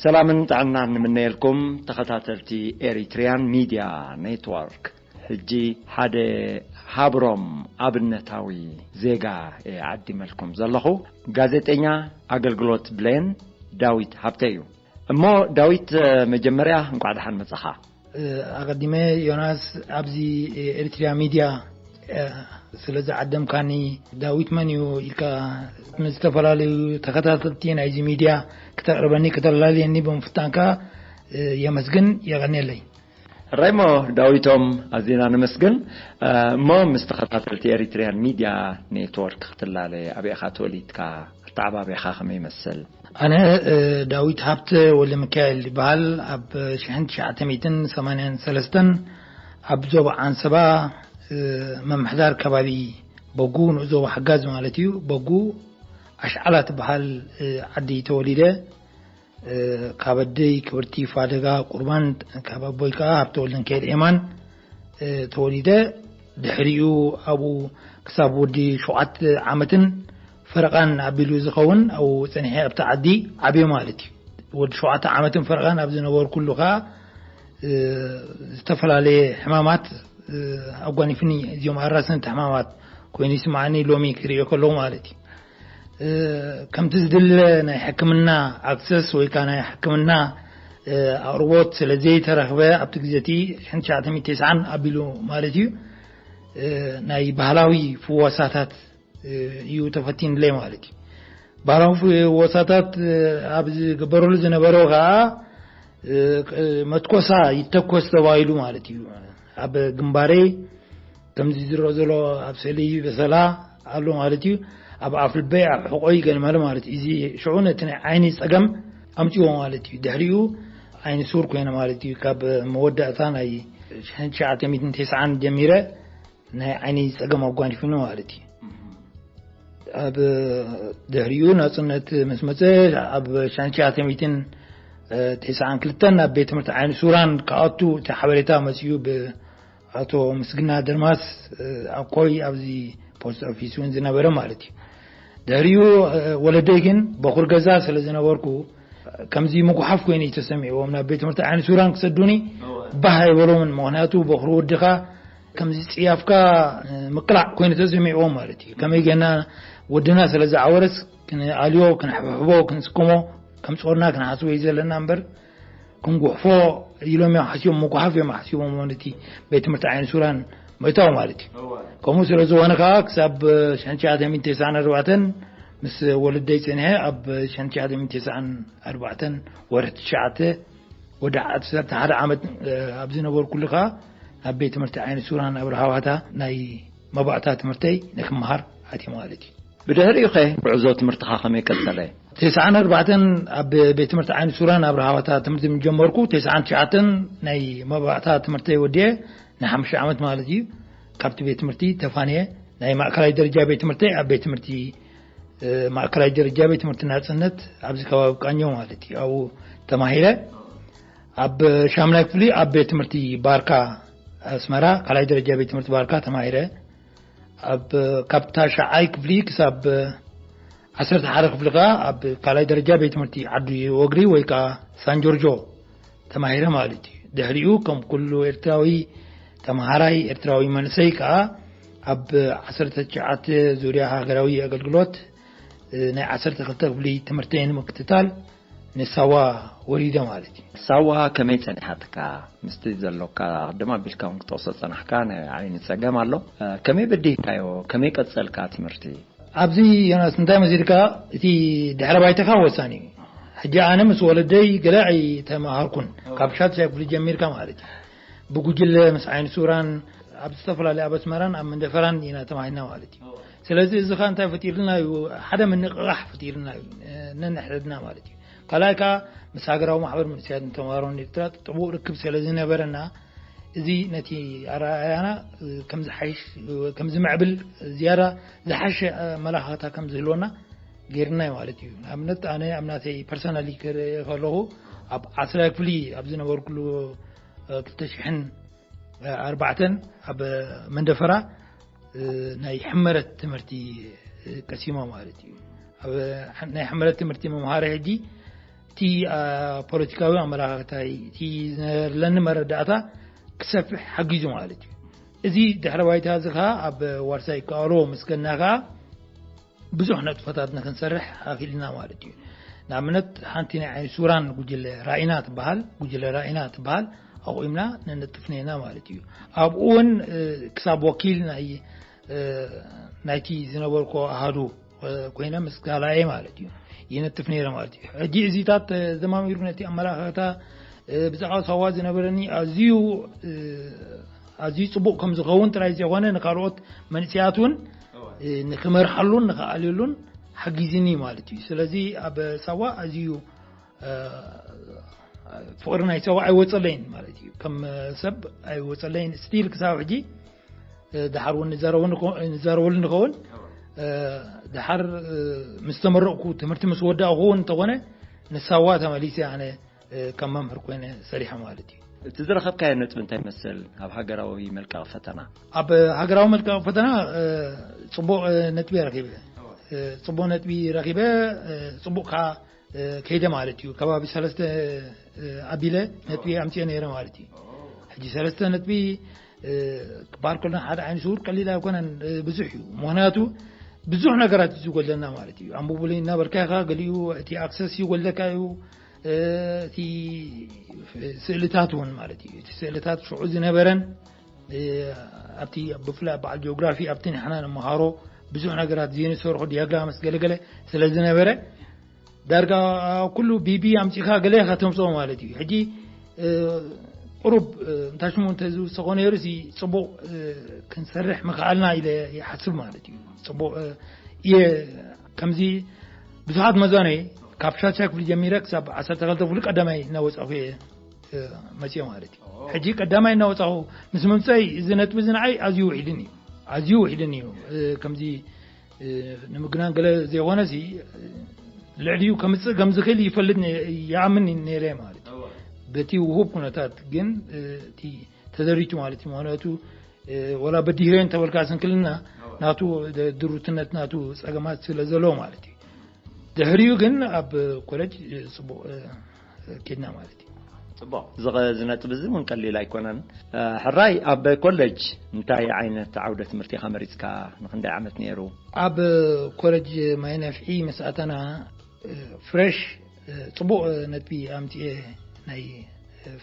ሰላምን ጥዕናን ንምነየልኩም ተኸታተልቲ ኤሪትሪያን ሚድያ ኔትወርክ። ሕጂ ሓደ ሃብሮም ኣብነታዊ ዜጋ እየ ዓዲመልኩም ዘለኹ። ጋዜጠኛ ኣገልግሎት ብሌን ዳዊት ሃብተ እዩ። እሞ ዳዊት፣ መጀመርያ እንኳዕ ደሓን መጻኻ። ኣቐዲመ ዮናስ ኣብዚ ኤሪትሪያ ሚድያ ስለ ዝዓደምካኒ፣ ዳዊት መን እዩ ኢልካ ንዝተፈላለዩ ተኸታተልቲ ናይዚ ሚድያ ክተቕርበኒ ክተላልየኒ ብምፍታንካ የመስግን፣ የቐንየለይ። ራይሞ ዳዊቶም ኣዚና ነመስግን። እሞ ምስ ተኸታተልቲ ኤሪትሪያን ሚድያ ኔትወርክ ክትላለ፣ ኣበይ ኢኻ ተወሊድካ? ኣተዓባቢኻ ከመይ ይመስል? ኣነ ዳዊት ሃብተ ወልደ ሚካኤል ይበሃል። ኣብ ሽሕን ትሽዓተ ሚእትን ሰማንያን ሰለስተን ኣብ ዞባ ዓንሰባ፣ መምሕዳር ከባቢ በጉ፣ ንኡስ ዞባ ሓጋዝ ማለት እዩ፣ በጉ ኣሽዓላ ትበሃል ዓዲ ተወሊደ። ካብ ኣደይ ክብርቲ ፋደጋ ቁርባን፣ ካብ ኣቦይ ከዓ ሃብተወልደ ሚካኤል ኤማን ተወሊደ። ድሕሪኡ ኣብኡ ክሳብ ወዲ ሸውዓተ ዓመትን ፈረቓን ኣቢሉ ዝኸውን ኣብኡ ጸኒሐ ኣብቲ ዓዲ ዓብየ ማለት እዩ። ወዲ ሸውዓተ ዓመትን ፈረቓን ኣብ ዝነበርኩሉ ከዓ ዝተፈላለየ ሕማማት ኣጓኒፍኒ። እዚኦም ኣራሰንቲ ሕማማት ኮይኑ ይስማዓኒ ሎሚ ክሪኦ ከለኹ ማለት እዩ። ከምቲ ዝድለ ናይ ሕክምና ኣክሰስ ወይ ከዓ ናይ ሕክምና ኣቕርቦት ስለ ዘይተረኽበ ኣብቲ ግዜ እቲ ሽሕን ትሽዓተ ሚእትን ተስዓን ኣቢሉ ማለት እዩ፣ ናይ ባህላዊ ፍወሳታት እዩ ተፈቲንለይ ማለት እዩ። ባህላዊ ፍወሳታት ኣብ ዝግበረሉ ዝነበረ ከዓ መትኮሳ ይተኮስ ተባሂሉ ማለት እዩ። ኣብ ግንባረይ ከምዚ ዝረኦ ዘሎ ኣብ ስእሊ በሰላ ኣሎ ማለት እዩ። ኣብ ኣፍልበይ፣ ኣብ ሕቆይ ገለ መለ ማለት እዩ። እዚ ሽዑ ነቲ ናይ ዓይኒ ጸገም ኣምጽዎ ማለት እዩ። ድሕሪኡ ዓይኒ ሱር ኮይነ ማለት እዩ። ካብ መወዳእታ ናይ ሽሕን ትሽዓተ ሚእትን ተስዓን ጀሚረ ናይ ዓይኒ ጸገም ኣጓኒፉኒ ማለት እዩ። ኣብ ድሕሪኡ ናጽነት ምስ መጸ፣ ኣብ ሽሕን ትሽዓተ ሚእትን ተስዓን ክልተን ኣብ ቤት ትምህርቲ ዓይኒ ሱራን ክኣቱ እቲ ሓበሬታ መጺኡ ብ ኣቶ ምስግና ደርማስ ኣኮይ ኣብዚ ፖስት ኦፊስ እውን ዝነበረ ማለት እዩ። ድሕሪኡ ወለደይ ግን በኹር ገዛ ስለ ዝነበርኩ ከምዚ ምጉሓፍ ኮይኑ እዩ ተሰሚዕዎም። ናብ ቤት ትምህርቲ ዓይኒ ሱራን ክሰዱኒ ባህ ኣይበሎምን። ምኽንያቱ በኹሪ ወድኻ ከምዚ ጽያፍካ ምቅላዕ ኮይኑ ተሰሚዕዎም ማለት እዩ። ከመይ ገና ወድና ስለ ዝዓወረስ ክንኣልዮ፣ ክንሕብሕቦ፣ ክንስከሞ ከም ጾርና ክንሓስቦ እዩ ዘለና እምበር ክንጉሕፎ ኢሎም እዮም ሓሲቦም፣ ምጉሓፍ እዮም ሓሲቦም ማለት እዩ። ቤት ትምህርቲ ዓይኒ ሱራን ምእታው ማለት እዩ። ከምኡ ስለ ዝኾነ ከዓ ክሳብ ሽሕን ትሽዓተ ሚእትን ተስዓን ኣርባዕተን ምስ ወለደይ ጸኒሐ፣ ኣብ ሽሕን ትሽዓተ ሚእትን ተስዓን ኣርባዕተን ወርሒ ትሽዓተ ወደ ዓሰርተ ሓደ ዓመት ኣብ ዝነበርኩሉ ከዓ ኣብ ቤት ትምህርቲ ዓይኒ ሱራን ኣብርሃ ዋታ ናይ መባእታ ትምህርተይ ንክመሃር ኣትየ ማለት እዩ። ብድሕሪኡ ኸ ጉዕዞ ትምህርትኻ ከመይ ቀጸለ? ተስዓን ኣርባዕተን ኣብ ቤት ትምህርቲ ዓይኒ ሱራን ኣብርሃ ዋታ ትምህርቲ ምስ ጀመርኩ፣ ተስዓን ትሽዓተን ናይ መባእታ ትምህርተይ ወዲኤ ንሓሙሽተ ዓመት ማለት እዩ ካብቲ ቤት ትምህርቲ ተፋንየ። ናይ ማእከላይ ደረጃ ቤት ትምህርተይ ኣብ ቤት ትምህርቲ ማእከላይ ደረጃ ቤት ትምህርቲ ናጽነት ኣብዚ ከባቢ ቃኘው ማለት እዩ። ኣብኡ ተማሂረ። ኣብ ሻምናይ ክፍሊ ኣብ ቤት ትምህርቲ ባርካ ኣስመራ ካልኣይ ደረጃ ቤት ትምህርቲ ባርካ ተማሂረ። ኣብ ካብ ታሽዓይ ክፍሊ ክሳብ ዓሰርተ ሓደ ክፍሊ ከኣ ኣብ ካልኣይ ደረጃ ቤት ትምህርቲ ዓዲ ወግሪ ወይ ከኣ ሳን ጆርጆ ተማሂረ ማለት እዩ። ድሕሪኡ ከም ኩሉ ኤርትራዊ ተምሃራይ ኤርትራዊ መንእሰይ ከኣ ኣብ ዓሰርተ ትሽዓተ ዙርያ ሃገራዊ ኣገልግሎት ናይ ዓሰርተ ክልተ ክፍሊ ትምህርተይ ንምክትታል ንሳዋ ወሪደ ማለት እዩ። ሳዋ ከመይ ጸኒሓትካ? ምስቲ ዘሎካ ቅድም ኣቢልካ እውን ክትጠቕሶ ጸናሕካ ናይ ዓይኒ ጸገም ኣሎ። ከመይ በዲህካዮ? ከመይ ቀጸልካ ትምህርቲ? ኣብዚ ዮናስ እንታይ መሲልካ፣ እቲ ድሕረ ባይታኻ ወሳኒ እዩ። ሕጂ ኣነ ምስ ወለደይ ገለ ኣይተማሃርኩን፣ ካብ ሻድሻይ ክፍሊ ጀሚርካ ማለት እዩ። ብጉጅለ ምስ ዓይኒ ሱራን ኣብ ዝተፈላለዩ ኣብ ኣስመራን ኣብ መንደፈራን ኢና ተማሂርና ማለት እዩ። ስለዚ እዚ ኸ እንታይ ፈጢርልና እዩ? ሓደ ምንቕቓሕ ፈጢርልና እዩ፣ ነንሕድሕድና ማለት እዩ። ካልኣይ ከኣ ምስ ሃገራዊ ማሕበር መንእሰያትን ተምሃሮን ኤርትራ ጥቡቕ ርክብ ስለ ዝነበረና፣ እዚ ነቲ ኣረኣእያና ከም ዝሓይሽ፣ ከም ዝምዕብል፣ ዝያዳ ዝሓሸ ኣመላኻኽታ ከም ዝህልወና ገይርና እዩ ማለት እዩ። ንኣብነት ኣነ ኣብ ናተይ ፐርሰናሊ ክርኢ ከለኹ ኣብ ዓስራይ ክፍሊ ኣብ ዝነበርኩሉ ክልተ ሽሕን ኣርባዕተን ኣብ መንደፈራ ናይ ሕመረት ትምህርቲ ቀሲማ ማለት እዩ። ኣብ ናይ ሕመረት ትምህርቲ መምሃሪ ሕጂ እቲ ፖለቲካዊ ኣመለካከታይ፣ እቲ ዝነበረለኒ መረዳእታ ክሰፍሕ ሓጊዙ ማለት እዩ። እዚ ድሕረ ባይታ እዚ ከዓ ኣብ ዋርሳይ ይከኣሎ ምስ ገና ከዓ ብዙሕ ነጥፈታት ንክንሰርሕ ኣኽኢልና ማለት እዩ። ንኣብነት ሓንቲ ናይ ዓይኒ ሱራን ጉጅለ ራኢና ትበሃል፣ ጉጅለ ራኢና ትበሃል ኣቑምና ነነጥፍ ነና ማለት እዩ። ኣብኡ እውን ክሳብ ወኪል ናይ ናይቲ ዝነበርኮ ኣሃዱ ኮይነ ምስ ጋላየ ማለት እዩ ይነጥፍ ነይረ ማለት እዩ። ሕጂ እዚታት ዘማሚሩ ነቲ ኣመላኻታ ብዛዕባ ሳዋ ዝነበረኒ ኣዝዩ ኣዝዩ ጽቡቕ ከም ዝኸውን ጥራይ ዘይኮነ ንካልኦት መንእሰያት እውን ንክመርሓሉን ንክኣልየሉን ሓጊዝኒ ማለት እዩ። ስለዚ ኣብ ሳዋ ኣዝዩ ፍቕሪ ናይ ሳዋ ኣይወፀለይን ማለት እዩ። ከም ሰብ ኣይወፀለይን ስቲል ክሳብ ሕጂ ድሓር እውን ንዛረበሉ ንኸውን ድሓር ምስ ተመረቕኩ ትምህርቲ ምስ ወዳእኩ እውን እንተኾነ ንሳዋ ተመሊሰ ኣነ ከም መምህር ኮይነ ሰሪሐ ማለት እዩ። እቲ ዝረኸብካዮ ነጥቢ እንታይ ይመስል ኣብ ሃገራዊ መልቀቕ ፈተና? ኣብ ሃገራዊ መልቀቕ ፈተና ጽቡቕ ነጥቢ ረኺበ። ጽቡቕ ነጥቢ ረኺበ፣ ጽቡቕ ከዓ ከይደ ማለት እዩ። ከባቢ ሰለስተ ኣቢለ ነጥቢ ኣምፅኦ ነይረ ማለት እዩ። ሕጂ ሰለስተ ነጥቢ ክበሃል ከሎ ሓደ ዓይኒ ስውር ቀሊል ኣይኮነን፣ ብዙሕ እዩ። ምክንያቱ ብዙሕ ነገራት እዩ ዝጎለና ማለት እዩ። ኣንብቡለይ እናበልካ ኢኻ፣ ገሊኡ እቲ ኣክሰስ ይጎለካ እዩ። እቲ ስእልታት እውን ማለት እዩ። እቲ ስእልታት ሽዑ ዝነበረን ኣብቲ ብፍላይ በዓል ጂኦግራፊ ኣብቲ ንሕና ንመሃሮ ብዙሕ ነገራት ዘይንሰርሖ ዲያግራምስ ገለገለ ስለ ዝነበረ ዳርጋ ኩሉ ቢቢ ኣምፂኻ ገለ ኢኻ ተምፅኦ ማለት እዩ። ሕጂ ቁሩብ እንታይ ሽሙ እንተዝውሰኾ ነይሩ ሲ ፅቡቕ ክንሰርሕ ምኽኣልና ኢለ ይሓስብ ማለት እዩ። ፅቡቕ እየ። ከምዚ ብዙሓት መዛኖይ ካብ ሻድሻይ ክፍሊ ጀሚረ ክሳብ ዓሰርተ ክልተ ክፍሊ ቀዳማይ እናወፃኹ እየ መፅኦ ማለት እዩ። ሕጂ ቀዳማይ እናወፃኹ ምስ ምምፀይ እዚ ነጥቢ እዚ ንዓይ ኣዝዩ ውሒድን እዩ፣ ኣዝዩ ውሒድን እዩ። ከምዚ ንምግናን ገለ ዘይኮነ ሲ ልዕሊኡ ከምፅእ ከም ዝኽእል ይፈልጥ ይኣምን ነይረ ማለት እዩ። በቲ ውሁብ ኩነታት ግን እቲ ተዘሪቱ ማለት እዩ። ምክንያቱ ወላ በዲህዮ እንተበልካ ስንክልና ናቱ ድሩትነት ናቱ ፀገማት ስለ ዘለዎ ማለት እዩ። ድሕሪኡ ግን ኣብ ኮለጅ ፅቡቕ ኬድና ማለት እዩ። ፅቡቕ። ዝነጥብ እዚ እውን ቀሊል ኣይኮነን። ሕራይ ኣብ ኮለጅ እንታይ ዓይነት ዓውደ ትምህርቲ ኢኻ መሪፅካ? ንክንደይ ዓመት ነይሩ? ኣብ ኮለጅ ማይ ነፍሒ ምስ ኣተና ፍሬሽ ፅቡቕ ነጥቢ ኣምፅኤ ናይ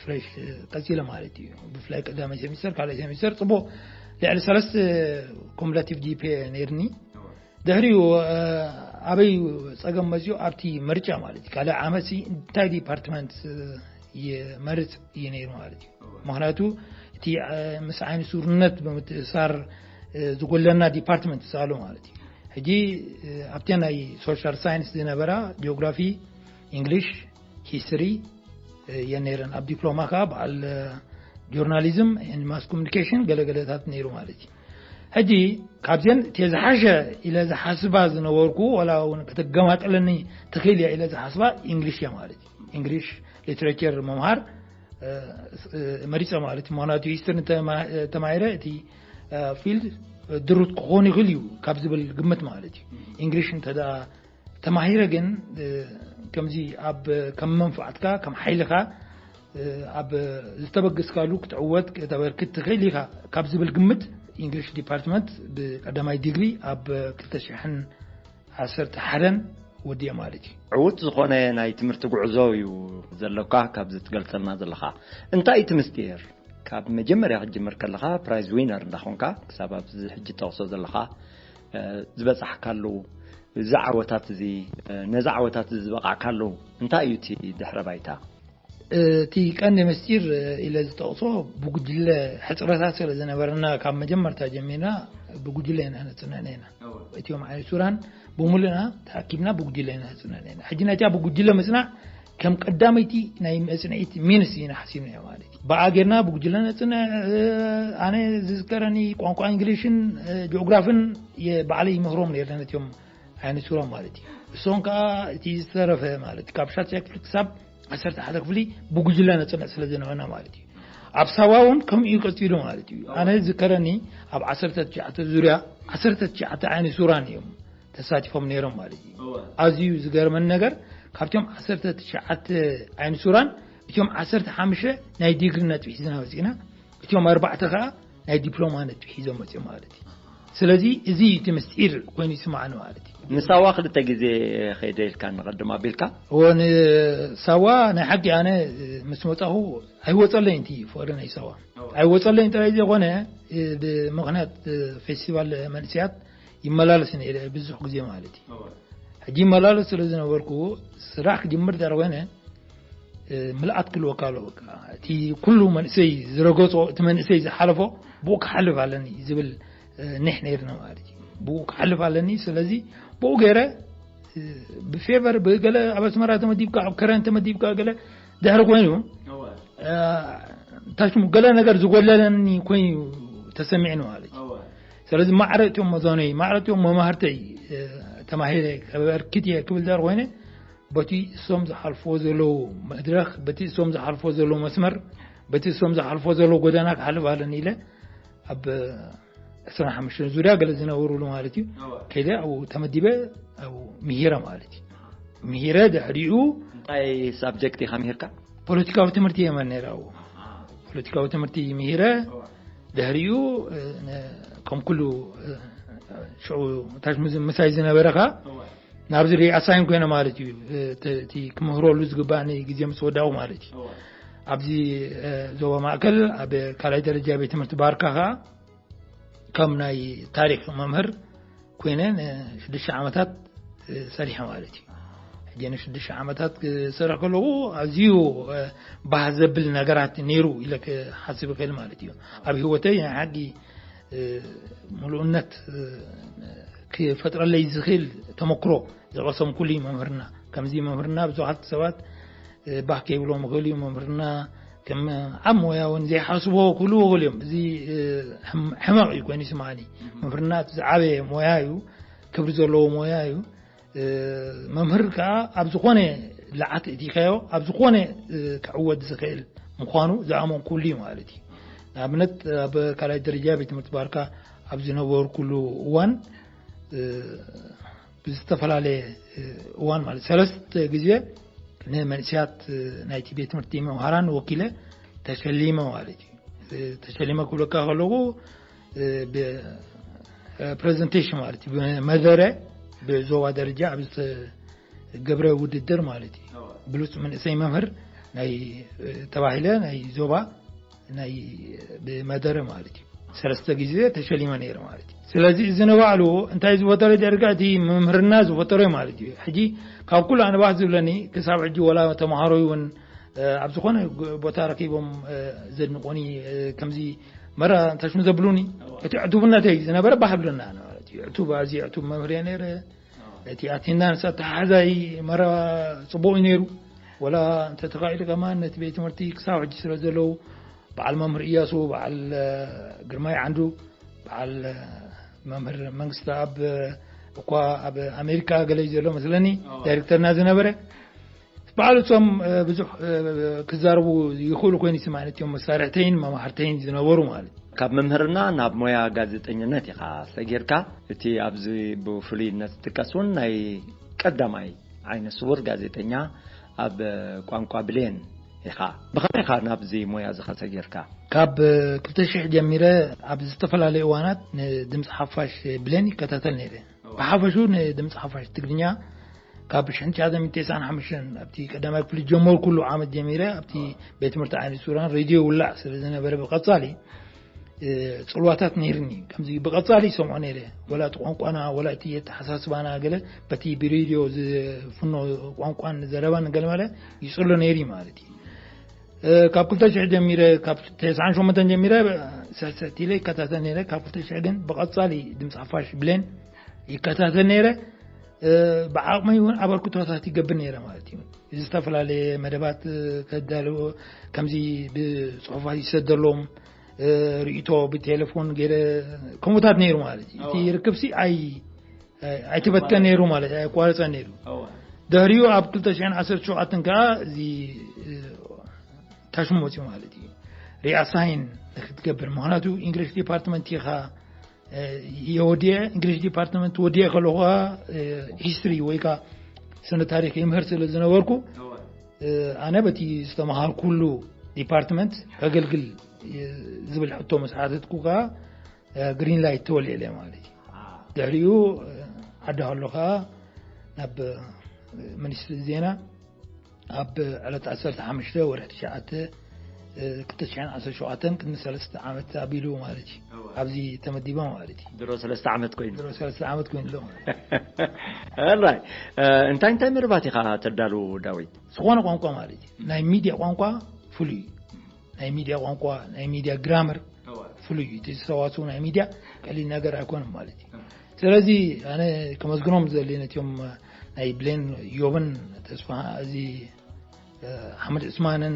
ፍሬሽ ቀፂለ ማለት እዩ። ብፍላይ ቀዳማይ ሴሚስተር ካልኣይ ሴሚስተር ፅቡቕ ልዕሊ ሰለስተ ኮሙላቲቭ ጂፒኤ ነይርኒ። ድሕሪኡ ኣበይ ፀገም መፅኡ ኣብቲ ምርጫ ማለት እዩ። ካልእ ዓመት እንታይ ዲፓርትመንት ይመርፅ እዩ ነይሩ ማለት እዩ። ምክንያቱ እቲ ምስ ዓይኒ ሱርነት ብምትእሳር ዝጎለና ዲፓርትመንት ስኣሉ ማለት እዩ። ሕጂ ኣብቲ ናይ ሶሻል ሳይንስ ዝነበራ ጂኦግራፊ፣ ኢንግሊሽ፣ ሂስትሪ እየን ነይረን። ኣብ ዲፕሎማ ከዓ በዓል ጆርናሊዝም ማስ ኮሚኒኬሽን ገለገለታት ነይሩ ማለት እዩ። ሕጂ ካብዚን እቲ ዝሓሸ ኢለ ዝሓስባ ዝነበርኩ ዋላ እውን ክትገማጠለኒ ትኽእል እያ ኢለ ዝሓስባ ኢንግሊሽ እያ ማለት እዩ። ኢንግሊሽ ሊትሬቸር ምምሃር መሪፀ ማለት እዩ። ምክንያቱ ሂስትሪ ተማሂረ እቲ ፊልድ ድሩት ክኾን ይኽእል እዩ ካብ ዝብል ግምት ማለት እዩ። ኢንግሊሽ እንተ ተማሂረ ግን ከምዚ ኣብ ከም መንፍዓትካ ከም ሓይልካ ኣብ ዝተበገስካሉ ክትዕወት ከተበርክት ትኽእል ኢኻ ካብ ዝብል ግምት ኢንግሊሽ ዲፓርትመንት ብቀዳማይ ዲግሪ ኣብ ክልተ ሽሕን ዓሰርተ ሓደን ወዲኤ ማለት እዩ። ዕዉት ዝኾነ ናይ ትምህርቲ ጉዕዞ እዩ ዘለካ ካብዚ ትገልጸልና ዘለኻ። እንታይ እቲ ምስጢር? ካብ መጀመርያ ክትጅምር ከለኻ ፕራይዝ ዊነር እንዳኾንካ ክሳብ ኣብዚ ሕጂ ጠቕሶ ዘለኻ ዝበጻሕካሉ እዚ ዓወታት እዚ ነዚ ዓወታት እዚ ዝበቓዕካሉ እንታይ እዩ እቲ ድሕረ ባይታ? እቲ ቀንዲ ምስጢር ኢለ ዝጠቕሶ ብጉጅለ ሕፅረታት ስለ ዝነበረና ካብ መጀመርታ ጀሚርና ብጉጅለ ኢና ነፅንዕና ኢና። እቲኦም ዓይነት ሱራን ብምሉእና ተኣኪብና ብጉጅለ ኢና ነፅንዕና ኢና። ሕጂ ነቲያ ብጉጅለ ምፅናዕ ከም ቀዳመይቲ ናይ መፅንዒት ሚንስ ኢና ሓሲብናዮ ማለት እዩ። ብኣ ጌርና ብጉጅለ ነፅንዕ። ኣነ ዝዝከረኒ ቋንቋ እንግሊሽን ጂኦግራፍን ባዕለይ ይምህሮም ነርና ነቲኦም ዓይነት ሱራን ማለት እዩ። እሶም ከዓ እቲ ዝተረፈ ማለት ካብ ሻድሻይ ክፍሊ ክሳብ ዓሰርተ ሓደ ክፍሊ ብጉጅለ ነፅንዕ ስለ ዝነበርና ማለት እዩ። ኣብ ሳዋ እውን ከምኡ እዩ ቀፂሉ ማለት እዩ። ኣነ ዝከረኒ ኣብ ዓሰርተ ትሽዓተ ዙርያ ዓሰርተ ትሽዓተ ዓይነት ሱራን እዮም ተሳቲፎም ነይሮም ማለት እዩ። ኣዝዩ ዝገርመኒ ነገር ካብቶም ዓሰርተ ትሽዓተ ዓይነ ሱራን እቶም ዓሰርተ ሓሙሽተ ናይ ዲግሪ ነጥቢ ሒዝና ወፂና፣ እቶም ኣርባዕተ ከዓ ናይ ዲፕሎማ ነጥቢ ሒዞም መፅኦም ማለት እዩ። ስለዚ እዚ እቲ ምስጢር ኮይኑ ይስማዓኒ ማለት እዩ። ንሳዋ ክልተ ግዜ ከይደ ኢልካ ንቐድም ኣቢልካ። እዎ፣ ንሳዋ ናይ ሓቂ ኣነ ምስ መፃኹ ኣይወፀለይ እቲ ፍቕሪ ናይ ሳዋ ኣይወፀለይ ጥራይ ዘይኮነ፣ ብምኽንያት ፌስቲቫል መንእሰያት ይመላለስ ነይረ ብዙሕ ግዜ ማለት እዩ። ሕጂ ይመላለስ ስለ ዝነበርኩ፣ ስራሕ ክጅምር ድሕሪ ኮይነ፣ ምልኣት ክልወካ ኣሎ። በቃ እቲ ኩሉ መንእሰይ ዝረገጾ፣ እቲ መንእሰይ ዝሓለፎ ብኡ ክሓልፍ ኣለኒ ዝብል ኒሕ ነይርና ማለት እዩ። ብኡ ክሓልፍ ኣለኒ። ስለዚ ብኡ ገይረ፣ ብፌቨር ብገለ ኣብ ኣስመራ ተመዲብካ፣ ኣብ ከረን ተመዲብካ፣ ገለ ድሕሪ ኮይኑ ታሽሙ ገለ ነገር ዝጎለለኒ ኮይኑ ተሰሚዕኒ ማለት እዩ። ስለዚ ማዕረ እትዮም መዛኖይ፣ ማዕረ እትዮም መማህርተይ ተማሂረ ከበርክት እየ ክብል ድሕሪ ኮይነ፣ በቲ እሶም ዝሓልፎ ዘለዉ መድረኽ፣ በቲ እሶም ዝሓልፎ ዘለዉ መስመር፣ በቲ እሶም ዝሓልፎ ዘለዉ ጎዳና ክሓልፍ ኣለኒ ኢለ ኣብ ዕስራን ሓሙሽተን ዙርያ ገለ ዝነበሩሉ ማለት እዩ። ከይደ ኣብኡ ተመዲበ ኣብኡ ምሂረ ማለት እዩ። ምሂረ ድሕሪኡ እንታይ ሳብጀክት ኢኻ ምሂርካ? ፖለቲካዊ ትምህርቲ እየ መምህር ኣብኡ። ፖለቲካዊ ትምህርቲ ምሂረ ድሕሪኡ ከም ኩሉ ሽዑ ታሽ ምሳይ ዝነበረኻ ናብዚ ሪኣሳይን ኮይነ ማለት እዩ። እቲ ክምህረሉ ዝግባእኒ ግዜ ምስ ወዳኡ ማለት እዩ። ኣብዚ ዞባ ማእከል ኣብ ካልኣይ ደረጃ ቤት ትምህርቲ ባርካ ከዓ ከም ናይ ታሪክ መምህር ኮይነ ንሽዱሽተ ዓመታት ሰሪሐ ማለት እዩ። ሕጂ ንሽዱሽተ ዓመታት ክሰርሕ ከለኹ ኣዝዩ ባህ ዘብል ነገራት ነይሩ ኢለ ክሓስብ ይኽእል ማለት እዩ። ኣብ ህይወተይ ናይ ሓቂ ምሉእነት ክፈጥረለይ ዝኽእል ተመክሮ ዝቐሰምኩሉ እዩ መምህርና። ከምዚ መምህርና ብዙሓት ሰባት ባህ ከይብሎም ይኽእል እዩ። መምህርና ከም ዓብ ሞያ እውን ዘይሓስቦ ክህልዎ ይኽእል እዮም። እዚ ሕመቕ እዩ ኮይኑ ይስማዓኒ። መምህርና እቲ ዝዓበየ ሞያ እዩ፣ ክብሪ ዘለዎ ሞያ እዩ። መምህር ከዓ ኣብ ዝኾነ ለዓት እቲኻዮ ኣብ ዝኾነ ክዕወት ዝኽእል ምዃኑ ዝኣመንኩሉ እዩ ማለት እዩ። ንኣብነት ኣብ ካልኣይ ደረጃ ቤት ትምህርቲ ባርካ ኣብ ዝነበርኩሉ እዋን ብዝተፈላለየ እዋን ማለት ሰለስተ ግዜ ንመንእሰያት ናይቲ ቤት ትምህርቲ መምሃራን ወኪለ ተሸሊመ ማለት እዩ። ተሸሊመ ክብለካ ከለኹ ፕሬዘንቴሽን ማለት እዩ፣ መደረ ብዞባ ደረጃ ኣብ ዝተገብረ ውድድር ማለት እዩ። ብሉፅ መንእሰይ መምህር ናይ ተባሂለ ናይ ዞባ ናይ ብመደረ ማለት እዩ። ሰለስተ ግዜ ተሸሊመ ነይረ ማለት እዩ። ስለዚ እዚ ንባዕሉ እንታይ ዝፈጠረ ደርጋ እቲ መምህርና ዝፈጠረ ማለት እዩ። ሕጂ ካብ ኩሉ ኣንባህ ዝብለኒ ክሳብ ሕጂ ወላ ተምሃሮ እውን ኣብ ዝኾነ ቦታ ረኪቦም ዘድንቆኒ ከምዚ መራ እንተሽሙ ዘብሉኒ እቲ ዕቱብነተይ ዝነበረ ባህብለና ማለት እዩ። ዕቱብ ኣዝዩ ዕቱብ መምህር እየ ነይረ። እቲ ኣቴንዳንስ ኣተሓሕዛይ መራ ጽቡቕ እዩ ነይሩ። ወላ እንተ ተኻኢሉ ከማን ነቲ ቤት ትምህርቲ ክሳብ ሕጂ ስለ ዘለዉ በዓል መምህር እያሱ፣ በዓል ግርማይ ዓንዱ፣ በዓል መምህር መንግስቲ ኣብ እኳ ኣብ ኣሜሪካ ገለ እዩ ዘሎ መስለኒ ዳይሬክተርና ዝነበረ። በዓል እቶም ብዙሕ ክዛረቡ ይኽእሉ ኮይኑ ይስማዕኒ እዮም፣ መሳርሕተይን መማህርተይን ዝነበሩ ማለት። ካብ መምህርና ናብ ሞያ ጋዜጠኝነት ኢኻ ሰጊርካ። እቲ ኣብዚ ብፍሉይነት ዝጥቀስ እውን ናይ ቀዳማይ ዓይነ ስውር ጋዜጠኛ ኣብ ቋንቋ ብሌን ኢኻ። ብኸመይ ኢኻ ናብዚ ሞያ እዚ ከሰጊርካ? ካብ ክልተ ሽሕ ጀሚረ ኣብ ዝተፈላለዩ እዋናት ንድምፂ ሓፋሽ ብሌን ይከታተል ነይረ። ብሓፈሹ ንድምፂ ሓፋሽ ትግርኛ ካብ ሽሕን ትሽዓተ ሚእትን ተስዓን ሓሙሽተን ኣብቲ ቀዳማይ ክፍሊ ጀመርኩሉ ዓመት ጀሚረ ኣብቲ ቤት ትምህርቲ ዓይነ ሱራን ሬድዮ ውላዕ ስለ ዝነበረ ብቐጻሊ ጽልዋታት ነይርኒ። ከምዚ ብቐጻሊ ይሰምዖ ነይረ። ወላ እቲ ቋንቋና፣ ወላ እቲ ኣተሓሳስባና ገለ በቲ ብሬድዮ ዝፍኖ ቋንቋን ዘረባን ገለ መለ ይጽሎ ነይሪ ማለት እዩ። ካብ ክልተ ሽሕ ጀሚረ፣ ካብ ተስዓን ሸሞንተን ጀሚረ ስሕስሕቲ ኢለ ይከታተል ነይረ። ካብ ክልተ ሽሕ ግን ብቐጻሊ ድምፂ ሓፋሽ ብሌን ይከታተል ነይረ። ብዓቕመይ እውን ኣበርክቶታት ይገብር ነይረ ማለት እዩ። ዝተፈላለዩ መደባት ከዳልዎ፣ ከምዚ ብጽሑፋት ይሰደሎም፣ ርእይቶ ብቴሌፎን ገይረ፣ ከምኡታት ነይሩ ማለት እዩ። እቲ ርክብሲ ኣይ ኣይተበትከ ነይሩ ማለት ኣየቋረፀ ነይሩ። ድሕሪኡ ኣብ ክልተ ሽሕን ዓሰርተ ሸውዓተን ከዓ እዚ ታሽሙ መፅኡ ማለት እዩ። ሪኣሳይን ንክትገብር፣ ምክንያቱ ኢንግሊሽ ዲፓርትመንት ኢኻ። የወዲአ ኢንግሊሽ ዲፓርትመንት ወዲአ ከለኹ ሂስትሪ ወይ ከዓ ስነ ታሪኽ ይምህር ስለ ዝነበርኩ፣ ኣነ በቲ ዝተመሃርኩሉ ዲፓርትመንት ከገልግል ዝብል ሕቶ ምስ ሓተትኩ ከኣ ግሪን ላይት ተወልየ ማለት እዩ። ድሕሪኡ ዓዲ ሃሎ ከኣ ናብ ሚኒስትሪ ዜና ኣብ ዕለት ዓሰርተ ሓሙሽተ ወርሒ ትሽዓተ ክልተ ሽሕን ዓሰርተ ሸውዓተን ቅድሚ ሰለስተ ዓመት ኣቢሉ ማለት እዩ። ኣብዚ ተመዲበ ማለት እዩ። ድሮ ሰለስተ ዓመት ኮይኑ። ድሮ ሰለስተ ዓመት ኮይኑ ኣሎ ማለት እዩ። ራይ እንታይ እንታይ መደባት ኢኻ ተዳሉ ዳዊት? ዝኾነ ቋንቋ ማለት እዩ። ናይ ሚድያ ቋንቋ ፍሉይ እዩ። ናይ ሚድያ ቋንቋ፣ ናይ ሚድያ ግራመር ፍሉይ እዩ። እቲ ዝተዋስኡ ናይ ሚድያ ቀሊል ነገር ኣይኮነን ማለት እዩ። ስለዚ ኣነ ከመስግኖም ዘድልየ ነቲኦም ናይ ብሌን ዮብን ተስፋ እዚ ሓመድ ዑስማንን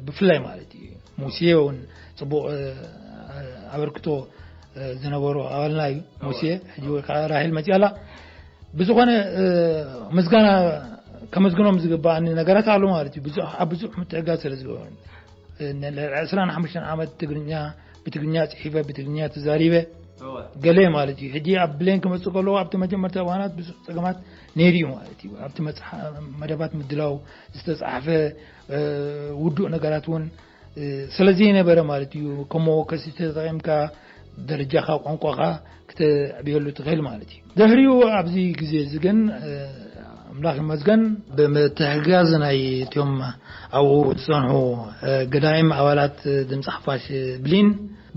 ብፍላይ ማለት እዩ። ሙሴ እውን ጽቡቕ ኣበርክቶ ዝነበሮ ኣባልና እዩ። ሙሴ ሕጂ ወይ ከዓ ራሄል መጺኣላ። ብዝኾነ ምስጋና ከመስግኖም ዝግባኣኒ ነገራት ኣሎ ማለት እዩ። ብዙሕ ኣብ ብዙሕ ምትሕጋዝ ስለ ዝገበሩ ዕስራን ሓሙሽተን ዓመት ትግርኛ ብትግርኛ ጽሒፈ ብትግርኛ ተዛሪበ ገለ ማለት እዩ። ሕጂ ኣብ ብሌን ክመጽእ ከለዎ ኣብቲ መጀመርታ እዋናት ብዙሕ ጸገማት ነይሩ እዩ ማለት እዩ። ኣብቲ መጽሓ- መደባት ምድላው ዝተጻሕፈ ውዱእ ነገራት እውን ስለዚ ነበረ ማለት እዩ። ከም መወከሲ ተጠቒምካ ደረጃኻ ቋንቋኻ ክተዕብየሉ ትኽእል ማለት እዩ። ድሕሪኡ ኣብዚ ግዜ እዚ ግን ኣምላኽ ይመስገን ብምትሕጋዝ ናይ እቲኦም ኣብኡ ዝጸንሑ ገዳይም ኣባላት ድምፂ ሓፋሽ ብሊን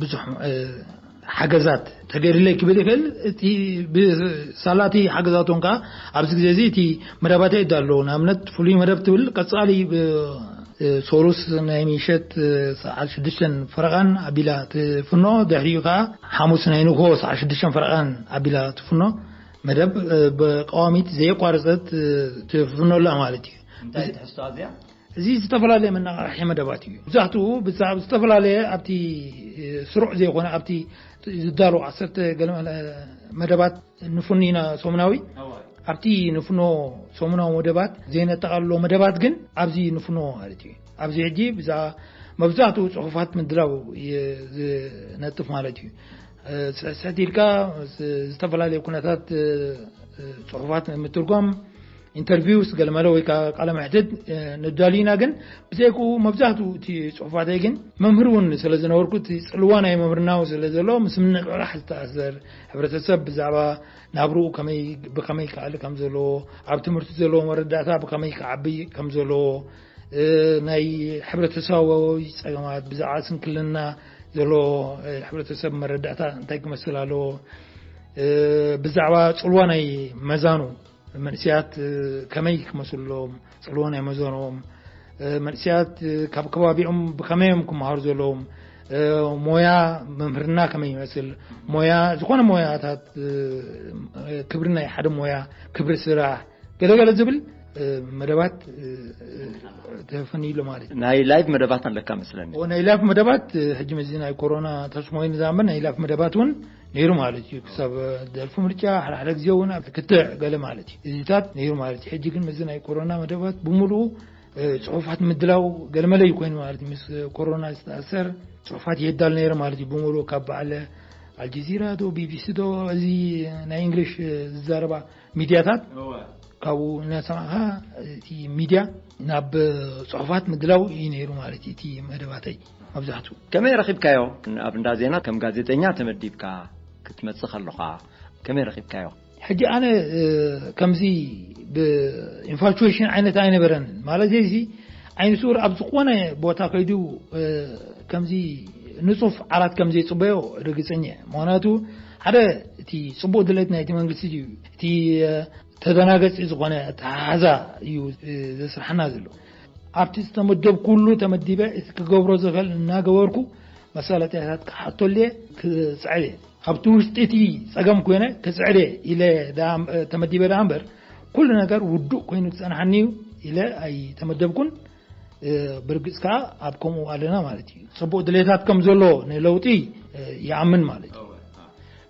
ብዙሕ ሓገዛት ተገይሩለይ ክብል ይኽእል። እቲ ብሳላቲ ሓገዛቶም ከዓ ኣብዚ ግዜ እዚ እቲ መደባተይ ይዳሎ። ንኣብነት ፍሉይ መደብ ትብል ቀጻሊ ሶሉስ ናይ ምሸት ሰዓት ሽዱሽተን ፈረቓን ኣቢላ ትፍኖ። ድሕሪኡ ከዓ ሓሙስ ናይ ንግሆ ሰዓት ሽዱሽተን ፈረቓን ኣቢላ ትፍኖ መደብ ብቀዋሚት ዘየቋረጸት ትፍኖ ኣላ ማለት እዩ። እንታይ ትሕዝቶ ኣዚያ? እዚ ዝተፈላለየ መነቃቕሒ መደባት እዩ። መብዛሕትኡ ብዛዕባ ዝተፈላለየ ኣብቲ ስሩዕ ዘይኮነ ኣብቲ ዝዳሎ ዓሰርተ ገለ መደባት ንፍኑ ኢና ሰሙናዊ። ኣብቲ ንፍኖ ሰሙናዊ መደባት ዘይነጠቓልሎ መደባት ግን ኣብዚ ንፍኖ ማለት እዩ። ኣብዚ ሕጂ ብዛዕባ መብዛሕትኡ ጽሑፋት ምድላው ዝነጥፍ ማለት እዩ። ስሕስሕት ኢልካ ዝተፈላለየ ኩነታት ጽሑፋት ምትርጓም ኢንተርቪውስ ገለመለ ወይ ከዓ ቃለ መሕትት ነዳሉ ኢና። ግን ብዘይክኡ መብዛሕትኡ እቲ ፅሑፋተይ ግን መምህር እውን ስለ ዝነበርኩ እቲ ፅልዋ ናይ መምህርናው ስለ ዘሎ ምስ ምንቕራሕ ዝተኣሰር ሕብረተሰብ ብዛዕባ ናብርኡ ከመይ ብከመይ ክኣሊ ከም ዘለዎ ኣብ ትምህርቲ ዘለዎ መረዳእታ ብከመይ ክዓቢ ከም ዘለዎ ናይ ሕብረተሰባዊ ፀገማት ብዛዕባ ስንክልና ዘሎ ሕብረተሰብ መረዳእታ እንታይ ክመስል ኣለዎ ብዛዕባ ፅልዋ ናይ መዛኑ መንእስያት ከመይ ክመስሎም ፅልዎ ናይ መዘኖም መንእስያት ካብ ከባቢኦም ብከመዮም ክመሃሩ ዘለዎም ሞያ መምህርና ከመይ ይመስል ሞያ ዝኾነ ሞያታት ክብሪ ናይ ሓደ ሞያ ክብሪ ስራሕ ገለገለ ዝብል መደባት ተፈንይሉ ማለት እዩ። ናይ ላይቭ መደባት ኣለካ መስለኒ። ናይ ላይቭ መደባት ሕጂ መዚ ናይ ኮሮና ተስሞይን ዛምበር ናይ ላይቭ መደባት እውን ነይሩ ማለት እዩ። ክሳብ ደልፉ ምርጫ ሓደሓደ ግዜ እውን ኣብ ክትዕ ገለ ማለት እዩ። እዚታት ነይሩ ማለት እዩ። ሕጂ ግን መዚ ናይ ኮሮና መደባት ብምሉኡ ጽሑፋት ምድላው ገለመለ እዩ ኮይኑ ማለት እዩ። ምስ ኮሮና ዝተኣሰር ጽሑፋት የዳል ነይረ ማለት እዩ። ብምሉኡ ካብ በዓለ ኣልጀዚራ ዶ ቢቢሲ ዶ እዚ ናይ እንግሊሽ ዝዛረባ ሚድያታት ካብኡ እናሰማዕካ እቲ ሚድያ ናብ ጽሑፋት ምድላው እዩ ነይሩ ማለት እዩ። እቲ መደባተይ መብዛሕትኡ ከመይ ረኺብካዮ? ኣብ እንዳ ዜና ከም ጋዜጠኛ ተመዲብካ ክትመጽእ ከለኻ ከመይ ረኺብካዮ? ሕጂ ኣነ ከምዚ ብኢንፋቹዌሽን ዓይነት ኣይነበረን ማለት እዚ ዓይነ ስውር ኣብ ዝኾነ ቦታ ከይዱ ከምዚ ንጹፍ ዓራት ከም ዘይጽበዮ ርግጸኛ እየ። ምኽንያቱ ሓደ እቲ ጽቡቕ ድሌት ናይቲ መንግስቲ እዩ። እቲ ተደናገጺ ዝኾነ ኣተሓሕዛ እዩ ዘስርሓና ዘሎ። ኣብቲ ዝተመደብኩሉ ተመዲበ እቲ ክገብሮ ዝኽእል እናገበርኩ መሳለጥያታት ክሓተሉ እየ፣ ክጽዕር እየ። ኣብቲ ውሽጢ እቲ ጸገም ኮይነ ክጽዕር እየ ኢለ ተመዲበ ደኣ እምበር ኩሉ ነገር ውዱእ ኮይኑ ክጸንሓኒ እዩ ኢለ ኣይተመደብኩን። ብርግጽ ከኣ ኣብ ከምኡ ኣለና ማለት እዩ። ጽቡቕ ድሌታት ከም ዘሎ ንለውጢ ይኣምን ማለት እዩ።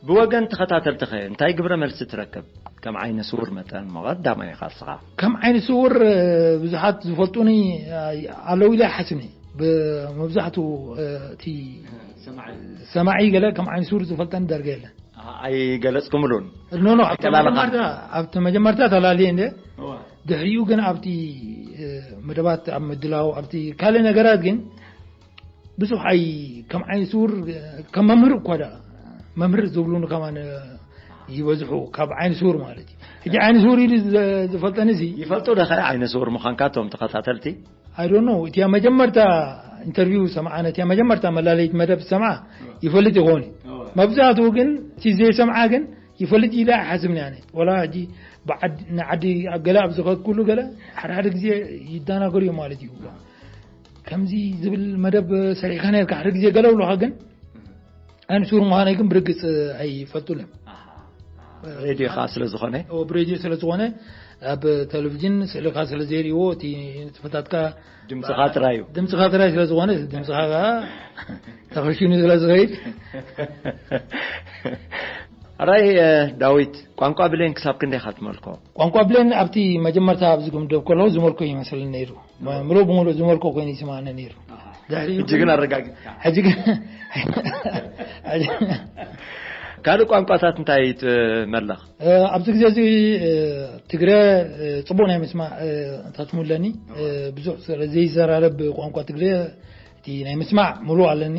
ብወገን ተኸታተልትኸ እንታይ ግብረ መልሲ ትረክብ? ከም ዓይነ ስውር መጠን እሞ ቀዳማይ ኢኻ እስኻ። ከም ዓይነ ስውር ብዙሓት ዝፈልጡኒ ኣለዉ ኢለ ይሓስብኒ። ብመብዛሕትኡ እቲ ሰማዒ ገለ ከም ዓይነ ስውር ዝፈልጠኒ ዳርጋ የለን። ኣይገለጽኩምሉን? ኖ ኖ ኣብቲ መጀመርታ ተላልየ እንደ ድሕሪኡ ግን ኣብቲ መደባት ኣብ ምድላው ኣብቲ ካልእ ነገራት ግን ብዙሕ ኣይ ከም ዓይነ ስውር ከም መምህር እኳ ዳ መምህር ዝብሉኒ ከማን ይበዝሑ ካብ ዓይነ ስውር ማለት እዩ። ሕጂ ዓይነ ስውር ኢሉ ዝፈልጠኒ እዚ ይፈልጡ ዶ ኸ ዓይነ ስውር ምዃንካ እቶም ተኸታተልቲ? I don't know እቲያ መጀመርታ ኢንተርቪው ሰምዓ ነቲያ መጀመርታ መላለይት መደብ ሰምዓ ይፈልጥ ይኾን። መብዛሕትኡ ግን እቲ ዘይሰምዓ ግን ይፈልጥ ኢለ ኣይሓስብን ያነ ወላ ሕጂ ንዓዲ ገለ ኣብ ዝኸድኩሉ ገለ ሓደ ሓደ ግዜ ይደናገሩ እዮም ማለት እዩ። ከምዚ ዝብል መደብ ሰሪሕካ ነርካ ሓደ ግዜ ገለ ብሉኻ ግን ኣንሱር ምዃነይ ግን ብርግጽ ኣይፈልጡን እዮም። ሬድዮ ከዓ ስለ ዝኾነ ብሬድዮ ስለ ዝኾነ ኣብ ቴሌቪዥን ስእልካ ስለ ዘይርእዎ እቲ ንጥፈታትካ ድምፅኻ ጥራይ እዩ። ድምፅኻ ጥራይ ስለ ዝኾነ ድምፅኻ ከዓ ተኸሽኑ ስለ ዝኸይድ ኣራይ ዳዊት ቋንቋ ብሌን ክሳብ ክንደይ ኢኻ ትመልኮ? ቋንቋ ብሌን ኣብቲ መጀመርታ ኣብዚ ክምደብ ከለኹ ዝመልኮ ይመስለኒ ነይሩ። ምሉእ ብምሉእ ዝመልኮ ኮይኑ ይስማዕኒ ነይሩ። ድሕሪኡ ሕጂ ግን ኣረጋጊፅካ። ሕጂ ግን ካልእ ቋንቋታት እንታይ ትመልኽ? ኣብዚ ግዜ እዚ ትግረ ፅቡቅ ናይ ምስማዕ ታትሙ ኣለኒ። ብዙሕ ዘይዘራረብ ቋንቋ ትግረ እቲ ናይ ምስማዕ ምሉእ ኣለኒ።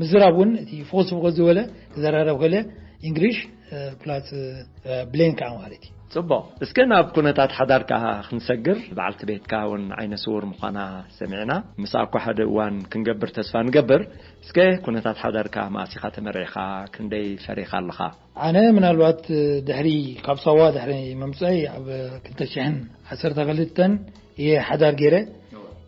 ምዝራብ እውን እቲ ፎስ ፎስ ዝበለ ክዘራረብ ከለ እንግሊሽ ፕላስ ብሌን ከዓ ማለት እዩ። ፅቡቕ። እስከ ናብ ኩነታት ሓዳር ከዓ ክንሰግር፣ በዓልቲ ቤትካ እውን ዓይነ ስውር ምዃና ሰሚዕና። ምሳኣ እኳ ሓደ እዋን ክንገብር ተስፋ ንገብር። እስከ ኩነታት ሓዳርካ መኣስ ኢኻ ተመሪዕኻ? ክንደይ ፈሪኻ ኣለኻ? ኣነ ምናልባት ድሕሪ ካብ ሳዋ ድሕሪ ምምፀይ ኣብ ክልተ ሽሕን ዓሰርተ ክልተን እየ ሓዳር ገይረ።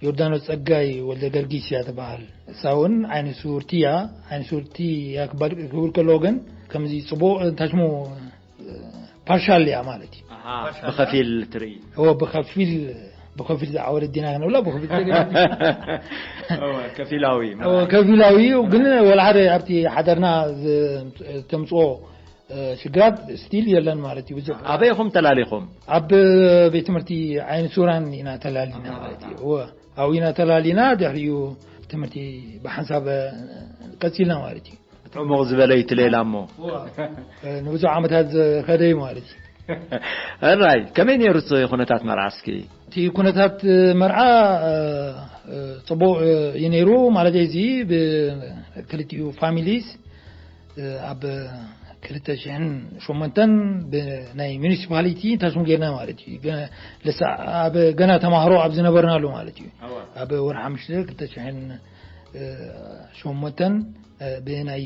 ዮርዳኖስ ፀጋይ ወልደ ገርጊስ እያ ትበሃል። እሳ እውን ዓይነ ስውርቲ እያ። ዓይነ ስውርቲ እያ ክባል ክብል ከለዎ ግን ከምዚ ፅቡቅ እንታይ ሽሙ ፓርሻል እያ ማለት እዩ። ብኸፊል ትርኢ። እዎ ብኸፊል ብኸፊል ዝዓወደት ዲና ክንብላ ብኸፊል ከፊላዊ ከፊላዊ እዩ። ግን ወላ ሓደ ኣብቲ ሓዳርና ተምፅኦ ሽግራት ስቲል የለን ማለት እዩ። ብዙሕ ኣበይ ኢኹም ተላሊኹም? ኣብ ቤት ትምህርቲ ዓይኒ ሱራን ኢና ተላሊና ማለት እዩ። ኣብኡ ኢና ተላሊና ድሕሪኡ ትምህርቲ ብሓንሳብ ቀፂልና ማለት እዩ። ዕሙቕ ዝበለ ይትሌላ እሞ ንብዙሕ ዓመታት ዝኸደ እዩ ማለት እዩ። እራይ ከመይ ነይሩ እቲ ኩነታት መርዓ እስኪ? እቲ ኩነታት መርዓ ፅቡቅ እዩ ነይሩ ማለት እዚ ብክልቲኡ ፋሚሊስ ኣብ ክልተ ሽሕን ሸሞንተን ብናይ ሚኒሲፓሊቲ ታሽሙ ጌርና ማለት እዩ። ገ- ለሳ- ኣብ ገና ተማህሮ ኣብ ዝነበርናሉ ማለት እዩ። ኣብ ወርሓ ምሽተ ክልተ ሽሕን ሸሞንተን ብናይ